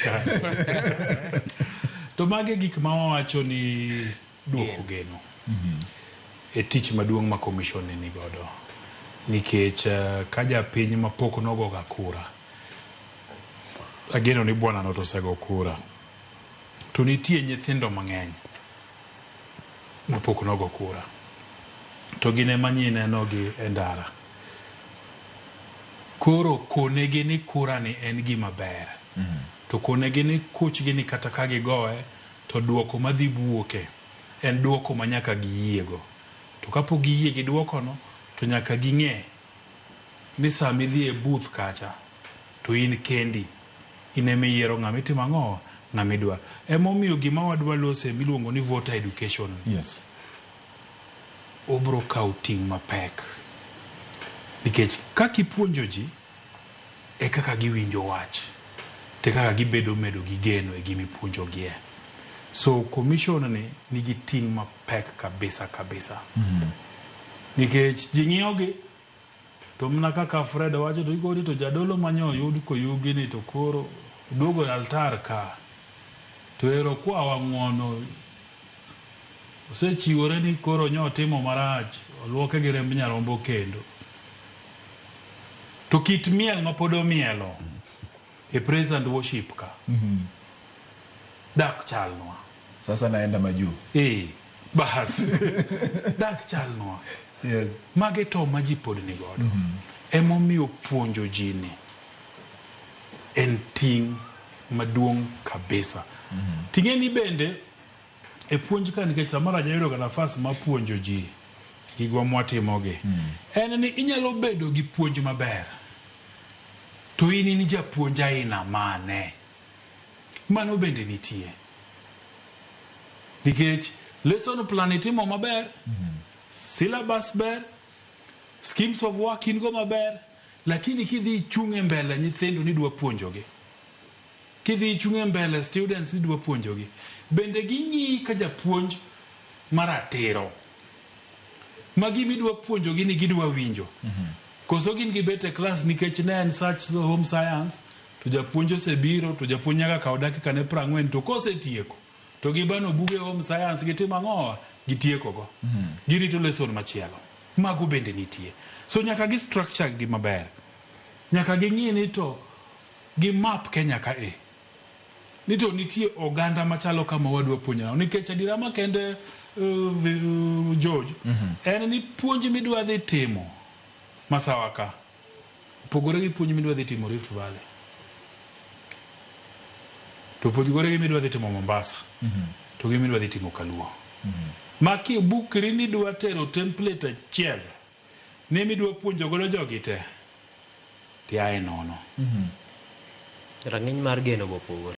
ka. To magi e gik ma wawacho ni duoko geno e tich maduong' ma commission ni nigodo nikech ka japiny ma pok nogoga kura ageno ni bwana no to osego kura to nitie nyithindo mang'eny ma pok nogo kura to gin ema nyinenogi e ndara koro konegi ni kura ni en gima ber to konegi ni kuchgi ni kata ka gigoye to duoko madhi wuoke en duoko ma nyaka giyiego to kapok giyie gi duokono to nyaka ging'e ni sama idhi e booth kacha to in kendi in ema iyiero ng'ama itimo ang'o ng'ama idwaro emomiyo gima wadwa lose miluongo ni voter education Obro kawo ting' mapek nikech kaka ipuonjo ji e kaka giwinjo wach te kaka gibedo medo gi geno e gima ipuonjogie. So commission ni nigi ting' mapek kabisa kabisa. Nikech ji ng'iyogi to mana kaka Fred wacho to ikoni to jadolo manyo oyud koyugi ni to koro oduogo e altar ka to ero kwawa ng'uono osechiwore ni koro nyo otimo marach oluoke gi remb nyarombo kendo. To kit miel ma pod omielo e praise and worship ka dak chalnwa. Sasa naenda majuu. Eh, bas dak chalnwa. Mage to ma ji pod ni godo. Emomiyo puonjo ji ni en ting' maduong' kabisa. Ting'e ni bende e puonj ka nikech samoro ajayudo ga nafas mar puonjo ji gigwa mwatimogi. En ni inyalo bedo gi puonj maber to in in japuonj aina mane? Mano bende nitie. Nikech lesson plan itimo maber, syllabus ber, schemes of work in go maber, lakini kidhi ichung' e mbele nyithindo ni idwa puonjogi, kidhi ichung' e mbele students ni idwa puonjogi, bende ging'iyi ka japuonj maratiro ma gima idwa puonjogi ni gidwa winjo. Koso gin gibet e klas nikech ne en such home science to japuonj osebiro to japuonj nyaka kaw dakika ne 40 to kosetieko to gibano buge home science gitimo ang'owa gitieko go. Girito lesson machielo. Mago bende nitie. So nyaka gi structure gi maber. Nyaka ging'i ni to gi map Kenya ka e. Ni to nitie oganda machalo kama wadwa puonjo nang'o. Nikech adiera makende George, en ni puonj midwa dhi timo Masawa ka opogore gi puonj midwa dhi timo Rift Valley. To opogore gi midwa dhi timo Mombasa. To gi midwa dhi timo Kaluo. Ma kibukri ni idwa tero template achiel ne midwa puonjo godo jogi te, tiaye nono. Rang'iny mar geno be opogore.